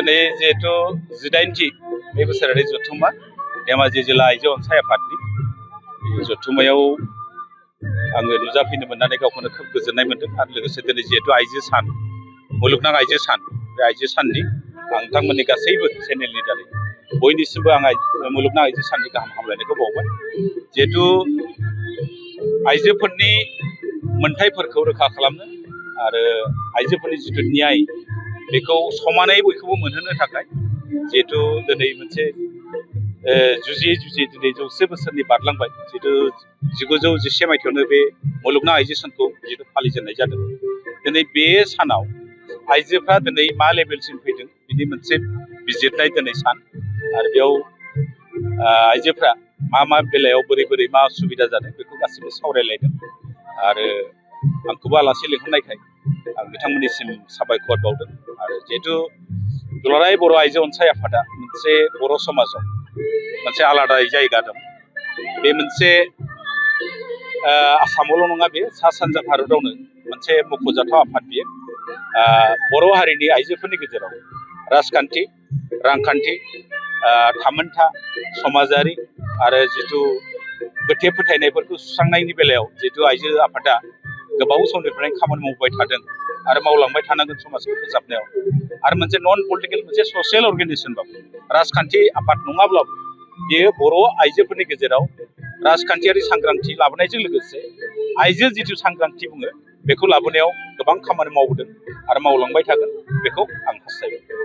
दिनै जिहेतु 18थि बे बोसोरारि जथुम्मा धेमाजि जिल्ला आइजो अनसाय आफादनि जथुम्मायाव आङो नुजाफैनो मोननानै गावखौनो खोब गोजोननाय मोनदों आरो लोगोसे दिनै जिहेतु आइजो सान मुलुगनां आइजो सान बे आइजो साननि आं नोंथांमोननि गासैबो चेनेलनि दारै बयनिसिमबो आं मुलुगनां आइजो साननि गाहाम हामलायनायखौ बावबाय जिहेतु आइजोफोरनि मोनथायफोरखौ रोखा खालामनो आरो आइजोफोरनि जिथु न्याय बेखौ समानै बयखौबो मोनहोनो थाखाय जिहेतु दिनै मोनसे जुजियै जुजियै दिनै 100 बोसोरनि बारलांबाय जिहेतु 1911 मायथाइयावनो बे मुलुगनां आइजो सानखौ जिहेतु फालिजेननाय जादों दिनै बे सानाव आइजोफ्रा दिनै मा लेभेलसिम फैदों बिनि मोनसे बिजिरनाय दिनै सान आरो बेयाव आइजोफ्रा मा बेलायाव बोरै मा सुबिदा जादों बेखौ गासिबो सावरायलायदों आरो आंखौबो आलासि लिंहरनायखाय आं बिथांमोननिसिम साबायखर बावदों आरो जिहेतु दुलाराय बर' आइजो अनसाय आफादा मोनसे बर' समाजाव मोनसे आलादायै जायगा दं बे मोनसे आसामावल' नङा बे सा सानजा भारतावनो मोनसे मख'जाथाव आफाद बियो बर' हारिनि आइजोफोरनि गेजेराव राजखान्थि रांखान्थि थामोनथा समाजारि आरो जिथु गोथे फोथायनायफोरखौ सुस्रांनायनि बेलायाव जिहेतु आइजो आफादा गोबाव समनिफ्रायनो खामानि मावबाय थादों आरो मावलांबाय थानांगोन समाजखौ फोसाबनायाव आरो मोनसे नन पलिटिकेल मोनसे ससियेल अर्गेनाइजेसनबाबो राजखान्थि आफाद नङाब्लाबो बेयो बर' आइजोफोरनि गेजेराव राजखान्थियारि सांग्रांथि लाबोनायजों लोगोसे आइजो जिथु सांग्रांथि बुङो बेखौ लाबोनायाव गोबां खामानि मावबोदों आरो मावलांबाय थागोन बेखौ आं हास्थायबाय।